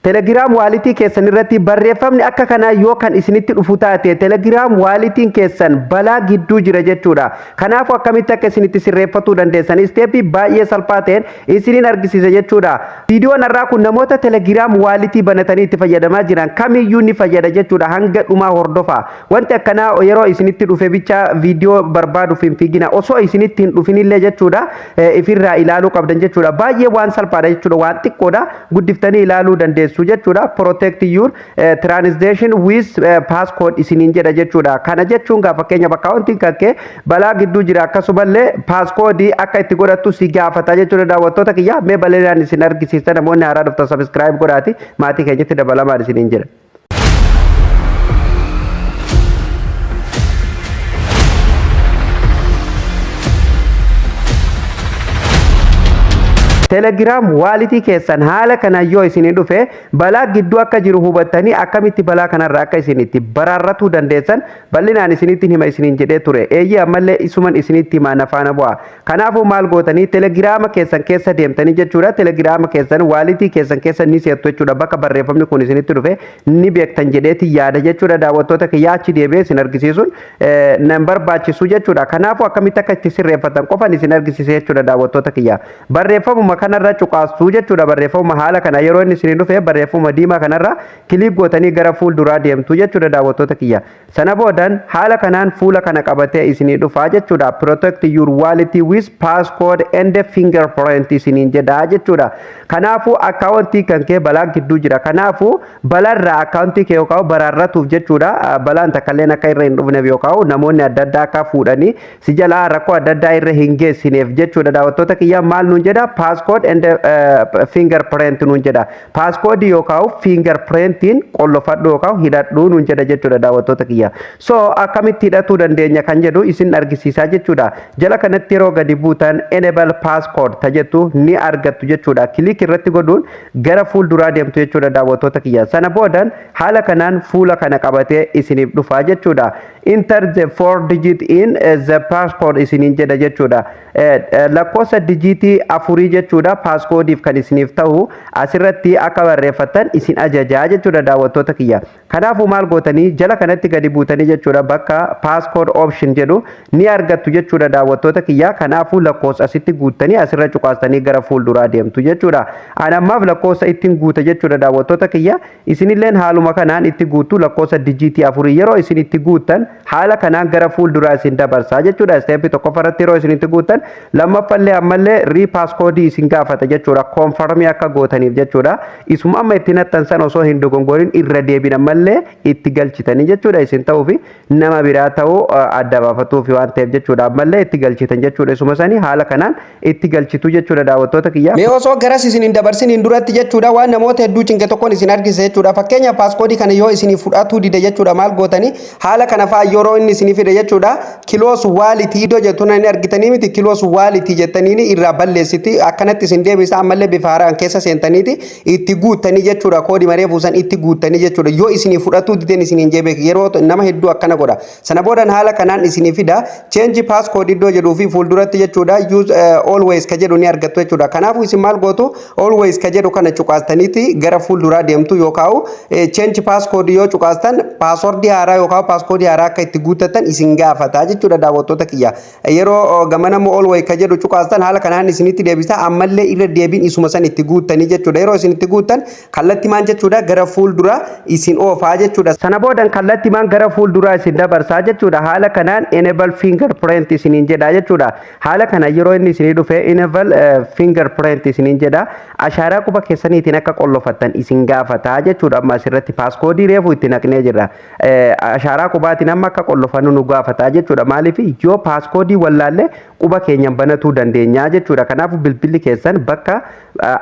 Telegram walletii keessan irratti barreeffamni akka kanaa yoo kan isinitti dhufu taate, Telegram walletiin keessan balaa gidduu jira jechuudha. Kanaafuu akkamitti akka isinitti sirreeffatuu dandeessan steppii baay'ee salphaa ta'een isiniin argisiisa jechuudha. Viidiyoon har'aa kun namoota Telegram walletii banatanii itti fayyadamaa jiran kamiyyuu ni fayyada jechuudha. Hanga dhumaa hordofa. Wanti akkanaa yeroo isinitti dhufe bicha viidiyoo barbaaduuf hin fiigina. Osoo isinitti hin dhufinillee jechuudha, ifirraa ilaaluu qabdan jechuudha. Baay'ee waan salphaadha jechuudha. Waan xiqqoodha. Guddiftanii ilaaluu dandeessu jechuudha. "Protect your transaction with passcode" isiniin jedha jechuudha. Kana jechuun gaa fakkeenya bakka wanti kakkee balaa gidduu jira, akkasumallee passcodeii akka itti godhattu si gaafata jechuudha. Daawwattoota kiyya, mee bal'inaan isin argisiisa. Namoonni haaraa dhuftan subscribe godhaati maatii keenyatti dabalamaan isiniin jedha. Telegram walletii keessan haala kanaan yoo isinii dhufe, balaa gidduu akka jiru hubattanii akkamitti balaa kanarraa akka isin itti baraarratuu dandeessan bal'inaan isinitti hima isiniin jedhee ture. Eeyyee, ammallee isuman isinitti himaa, na faana bu'a. Kanaafuu maal gootanii? Telegiraama keessan keessa deemtanii jechuudha. Telegiraama keessan walletii keessan keessa ni seettu jechuudha. Bakka barreeffamni kun isinitti dhufe ni beektan jedheeti yaada jechuudha. Daawwattoota kiyyaa, achi deebi'ee isin argisiisuun nan barbaachisu jechuudha. Kanaafuu akkamitti akka itti sirreeffatan qofan isin argisiise jechuudha, daawwattoota kiyya. Barreeffamuma kanarra cuqaastuu jechuudha. Barreeffamuma haala kana yeroo inni isinii dhufe, barreeffama diimaa kanarra click gootanii gara fuulduraa deemtu jechuudha, daawwattoota kiyya. Sana boodan haala kanaan fuula kana qabatee isinii dhufaa jechuudha. "Protect your wallet with passcode and fingerprint" isiniin jedha jechuudha. Kanaafuu akkaawuntii kan kee balaa gidduu jira. Kanaafuu balaarraa akkaawuntii kee yookaan baraarratuuf jechuudha. Balaan takkalleen akka irra hin dhufneef yookaan namoonni adda addaa akka fuudhanii si jalaa rakkoo adda addaa irra hin geessineef jechuudha. Daawwattoota kiyya, maal nuun jedha? "Passcode and fingerprint" nuun jedha. Passcode yookaan fingerprintiin qollofadhu yookaan hidhadhu nuun jedha jechuudha, daawwattoota kiyya. So akkamitti hidhatuu dandeenya kan jedhu isin argisiisaa jechuudha. Jala kanatti yeroo gadi buutan "enable passcode" tajettu ni argattu jechuudha. Click irratti godhuun gara fuulduraa deemtu jechuudha, daawwattoota kiyya. Sana boodan haala kanaan fuula kana qabatee isiniif dhufaa jechuudha. "Enter the four digit in the passcode" isiniin jedha jechuudha. Lakkoofsa dijiitii afurii jechuudha, passcodeiif kan isiniif ta'u asirratti akka barreeffattan isin ajajaa jechuudha, daawwattoota kiyya. Kanaafuu maal gootanii? Jala kanatti gadi buutanii jechuudha, bakka "passcode option" jedhu ni argattu jechuudha, daawwattoota kiyya. Kanaafuu lakkoofsa asitti guuttanii asirra cuqaastanii gara fuulduraa deemtu jechuudha. Ani ammaaf lakkoofsa ittiin guuta jechuudha, daawwattoota kiyya. Isinilleen haaluma kanaan itti guuttu. Lakkoofsa dijiitii afurii yeroo isin itti guuttan haala kanaan gara fuulduraa isin dabarsaa jechuudha. Steppii tokkoffaarratti yeroo isin itti guuttan, lammaffallee ammallee re-passcodeii isin gaafata jechuudha. Confirmii akka gootaniif jechuudha. Isuma amma itti naxxansan osoo hin dogongorin irra deebin ammallee itti galchitanii jechuudha. Isin ta'uu fi nama biraa ta'uu adda baafatuuf waan ta'eef jechuudha. Ammallee itti galchitan jechuudha. Isuma sanii haala kanaan itti galchitu jechuudha, daawwattoota kiyya. Mee osoo garas isin hin dabarsin hin duratti jechuudha, waan namoota hedduu cinqe tokkoon isin argise jechuudha. Fakkeenyaaf, passcodeii kana yoo isinii fudhatuu dide jechuudha, maal gootanii? Haala kana fa'aa yeroo inni isinii fide jechuudha, "close walletii" iddoo jettu ni argitanii miti? "Close walletii" jettaniini irraa balleessiti, akkanatti isin deebisa. Ammallee bifa haaraan keessa seentaniiti itti guuttanii jechuudha, koodii maree buusan itti guuttanii jechuudha. Yoo isinii fudhatuu dideen isiniin jee beek, yeroo nama hedduu akkana godha. Sana boodan haala kanaan isinii fida. "Change passcode" iddoo jedhuu fi fuulduratti jechuudha, "use always" ka jedhu ni argattu jechuudha. Kanaafuu isin maal gootu? "Always" ka jedhu kana cuqaastaniiti gara fuulduraa deemtu, yookaan "change passcode" yoo cuqaastan passwordii haaraa yookaan passcodeii haaraa akka itti guuttatan isin gaafata jechuudha, daawwattoota kiyya. Yeroo gamana immoo "always" ka jedhu cuqaastan haala kanaan isinitti deebisa. Ammallee irra deebiin isuma san itti guuttanii jechuudha. Yeroo isin itti guuttan kallattii maan jechuudha, gara fuuldura isin oofaa jechuudha. Sana boodan kallattii maan gara fuulduraa isin dabarsaa jechuudha. Haala kanaan "enable fingerprint" isiniin jedha jechuudha. Haala kana yeroo inni isinii dhufe "enable fingerprint" isiniin jedha. Ashaaraa quba keessaniitiin akka qollofattan isin gaafata jechuudha. Amma asirratti passcodeii reefu itti naqnee jirra. Ashaaraa qubaatiin amma akka qollofannu nu gaafata jechuudha. Maaliif? Yoo passcodeii wallaalle quba keenyan banatuu dandeenya jechuudha. Kanaafuu bilbilli keessan bakka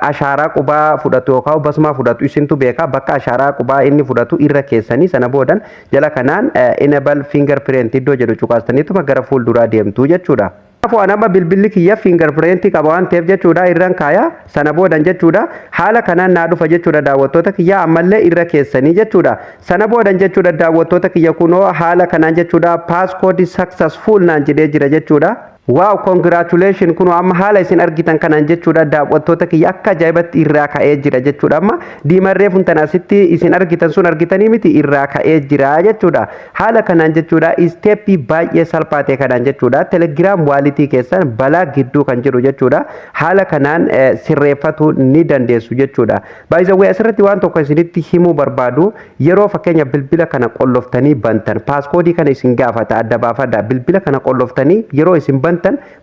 ashaaraa qubaa fudhatu yookaan basmaa fudhatu isintu beeka. Bakka ashaaraa qubaa inni fudhatu irra keessanii, sana boodan jala kanaan "enable fingerprint" iddoo jedhu cuqaastaniituma gara fuulduraa deemtu jechuudha. Kanaafuu an amma bilbilli kiyya fingerprintii qaba waan ta'eef jechuudha, irraan kaaya. Sana boodan jechuudha, haala kanaan naa dhufa jechuudha, daawwattoota kiyya. Ammallee irra keessanii jechuudha. Sana boodan jechuudha, daawwattoota kiyya, kunoo haala kanaan jechuudha, "passcode successful" naan jedhee jira jechuudha. Wow, congratulation! Kun amma haala isin argitan kanaan jechuudha, daawwattoota kiyya, akka ajaa'ibatti irraa ka'ee jira jechuudha. Amma diimarree funtan asitti isin argitan sun argitanii miti, irraa ka'ee jira jechuudha. Haala kanaan jechuudha, step baay'ee salphaa ta'e kanaan jechuudha, Telegram wallet keessan balaa gidduu kan jiru jechuudha, haala kanaan sirreeffatuu ni dandeessu jechuudha. Baay'ee asirratti waan tokko isinitti himuu barbaadu. Yeroo fakkeenya bilbila kana qolloftanii bantan passcode kana isin gaafata, adda baafadha. Bilbila kana qolloftanii yeroo isin bantan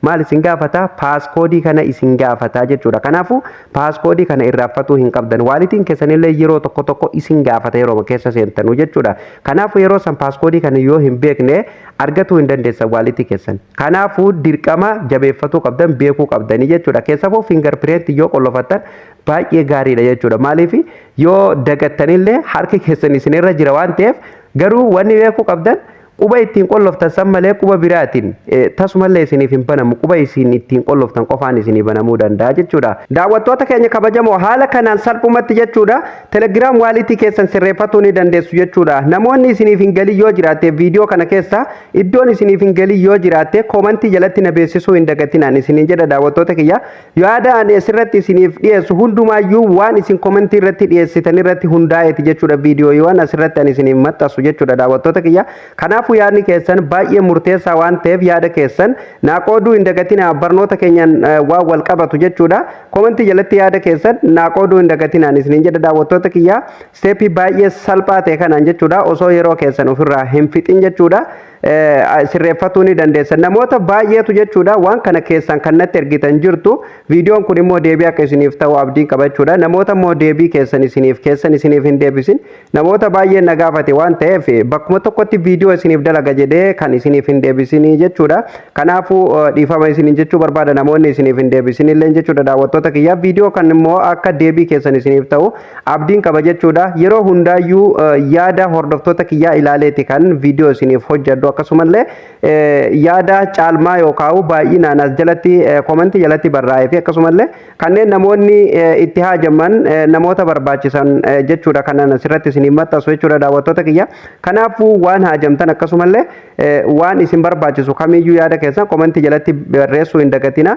maal isin gaafata? Passcode kana isin gaafata jechuudha. Kanaafuu passcode kana irraanfatuu hin qabdan. Walletiin keessanillee yeroo tokko tokko isin gaafata yeroo keessa seentanu jechuudha. Kanaafuu yeroo san passcode kana yoo hin beekne argatuu hin dandeessan wallet keessan. Kanaafuu dirqama jabeeffatuu qabdan, beekuu qabdanii jechuudha. Keessafuu fingerprint yoo qollofattan baay'ee gaariidha jechuudha. Maaliif? Yoo dagattanillee harki keessan isinirra jira waan ta'eef. Garuu wanni beekuu qabdan, quba ittiin qolloftan san malee quba biraatiin tasumallee isiniif hin banamu. Quba isin ittiin qolloftan qofaan isinii banamuu danda'a jechuudha. Daawwattoota keenya kabajamoo, haala kanaan salphumatti jechuudha, Telegram wallet keessan sirreeffatuu ni dandeessu jechuudha. Namoonni isiniif hin galin yoo jiraate, viidiyoo kana keessa iddoon isiniif hin galin yoo jiraate, comment jalatti na beeksisuu hin dagatinaan isiniin jedha daawwattoota kiyya. Yaada ani asirratti isiniif dhiyeessu hundumaayyuu waan isin comment irratti dhiyeessitan irratti hundaa'eeti jechuudha, viidiyoowwan asirratti ani isiniif maxxansu jechuudha, daawwattoota kiyya. Kanaafuu yaadni keessan baay'ee murteessaa waan ta'eef yaada keessan naa qooduu hin dagatinaa. Barnoota keenyaan waan wal qabatu jechuudha. Comment jalatti yaada keessan naa qooduu hin dagatinaan isiniin jedha daawwattoota kiyya. Step baay'ee salphaa ta'e kanaan jechuudha, osoo yeroo keessan ofirraa hin fixin jechuudha, sirreeffatuu ni dandeessan. Namoota baay'eetu jechuudha waan kana keessan kan natti ergitan jirtu. Viidiyoon kun immoo deebii akka isiniif ta'u abdiin qabachuudha. Namoota immoo deebii keessan isiniif keessan isiniif hin deebisin namoota baay'ee na gaafate waan ta'eef, bakkuma tokkotti viidiyoo isiniif dalaga jedhee kan isiniif hin deebisinii jechuudha. Kanaafuu dhiifama isiniin jechuu barbaada namoonni isiniif hin deebisin illee jechuudha, daawwattoota kiyya. Viidiyoo kan immoo akka deebii keessan isiniif ta'u abdiin qaba jechuudha. Yeroo hundaayyuu yaada hordoftoota kiyyaa ilaaleeti kan viidiyoo isiniif hojjedhu. Akkasumallee yaada caalmaa yookaan baay'inaan as jalatti comment jalatti barraa'ee fi akkasumallee kanneen namoonni itti haajaman, namoota barbaachisan jechuudha, kanan asirratti isiniif maxxansu jechuudha, daawwattoota kiyya. Kanaafuu waan haajamtan akkasumallee waan isin barbaachisu kamiyyuu yaada keessan comment jalatti barreessuu hin dagatina.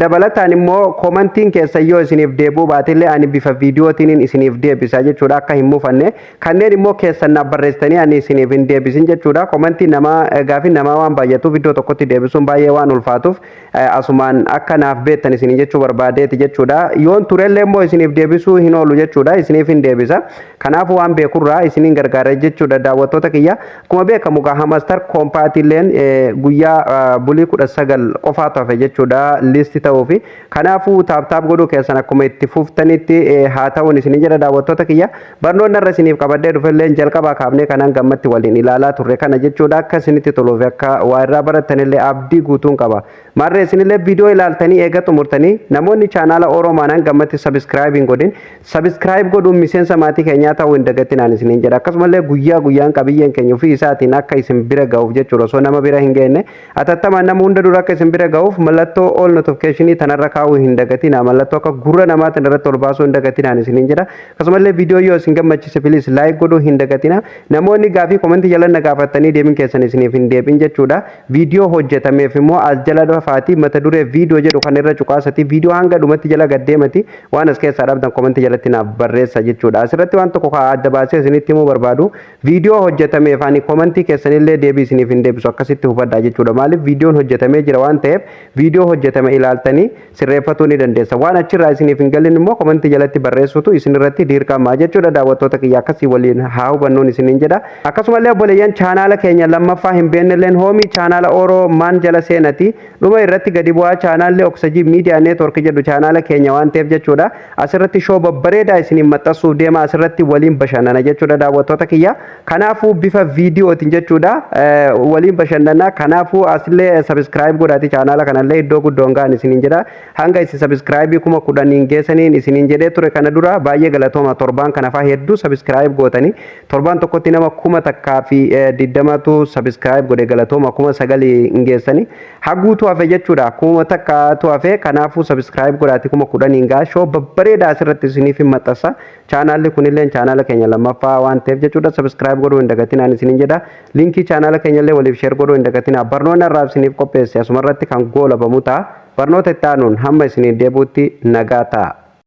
Dabalataan immoo commentiin keessan yoo isiniif deebi'uu baatellee ani bifa viidiyootiin isiniif deebisa jechuudha, akka hin mufanne. Kanneen immoo keessan naaf barreessitanii ani isiniif hin deebisin jechuudha. Comment namaa, gaafii namaa waan baay'atuuf iddoo tokkotti deebisuun baay'ee waan ulfaatuuf asumaan akka naaf beektan isinii jechuu barbaadeeti jechuudha. Yoon turellee immoo isiniif deebisuu hin oolu jechuudha. Isiniif hin deebisa. Kanaafuu waan beekurraa isiniin gargaara jechuudha, daawwattoota kiyya. Akkuma beekamu gaa Hamster Kombatiilleen guyyaa bulii 19 qofaatu hafe jechuudha list ta'uufi. Kanaafuu tap tap godhuu keessan akkuma itti fuftanitti haa ta'uun isinii jedha, daawwattoota kiyya. Barnoonni irra isiniif qabadhee dhufellee jalqabaa kaafnee kanaan gammatti waliin ilaalaa turre kana jechuudha. Akka isinitti toluuf akka waa irraa barattanillee abdii guutuun qaba. Maarree isinillee viidiyoo ilaaltanii eega xumurtanii, namoonni chaanaala Oromaanaan gammatti subscribe hin godhin, subscribe godhuun miseensa maatii keenyaa ta'uu hin dagatinaan isiniin jedha. Akkasumallee guyyaa guyyaan qabiyyeen keenya ofii isaatiin akka isin bira ga'uuf jechuudha, osoo nama bira hin geenye atattamaan nama hunda dura akka isin bira ga'uuf, mallattoo all notification tanarra kaa'uu hin dagatinaa. Mallattoo akka gurra namaa tanarratti ol baasuu hin dagatinaan isiniin jedha. Akkasumallee viidiyoo yoo isin gammachiise, please like godhuu hin dagatinaa. Namoonni gaafii comment jala na gaafatanii deebiin keessan isiniif hin deebin jechuudha, viidiyoo hojjetameef immoo as jala dhufaatii mata duree viidiyoo jedhu kan irra cuqaasati viidiyoo hanga dhumatti jala gaddeemati waan as keessaa dhabdan comment jalatti naaf barreessa jechuudha. Asirratti waan tokko adda baasee isinitti himuu barbaadu, viidiyoo hojjetameef ani comment keessanillee deebii isiniif hin deebisu, akkasitti hubadhaa jechuudha. Maaliif? Viidiyoon hojjetamee jira waan ta'eef viidiyoo hojjetame ilaaltanii sirreeffatuu ni dandeessa. Waan achirraa isiniif hin galin immoo comment jalatti barreessutu isinirratti dirqama jechuudha. Daawwattoota kiyya, akkasii waliin haa hubannuun isiniin jedha. Akkasumallee obboleeyyan chaanaala keenya lammaffaa hin beennelleen hoomii chaanaala Oroo maan jala seenati dhuma irratti gadi bu'aa chaanaalli Oksajii Media Network jedhu chaanaala keenya waan ta'eef jechuudha. Asirratti show babbareedaa isiniin maxxansuuf deema, asirratti waliin bashannana jechuudha, daawwattoota kiyya. Kanaafuu bifa viidiyootiin jechuudha waliin bashannana. Kanaafuu asillee subscribe godhaati chaanaala kanallee iddoo guddoon ga'an isiniin jedha. Hanga isin subscribe 10,000 geessaniin isiniin jedhee ture kana dura. Baay'ee galatooma, torbaan kana fa'aa hedduu subscribe gootanii, torbaan tokkotti nama 1020tu Guutuu subscribe godhe, galatooma. 9,000 hin geessani, haguutu hafe jechuudha, 1000tu hafe. Kanaafuu subscribe godhaati 10,000 gaa. Show babbareedaa asirratti isiniif hin maxxansa. Chaanaalli kunillee chaanaala keenya lammaffaa waan ta'eef jechuudha, subscribe godhuu hin dagatinaan isiniin jedha. Linkii chaanaala keenyallee waliif share godhuu hin dagatinaa. Barnoonni irraa isiniif qopheesse asumarratti kan goolabamu ta'a. Barnoota itti aanuun hamma isiniin deebi'utti nagaa ta'a.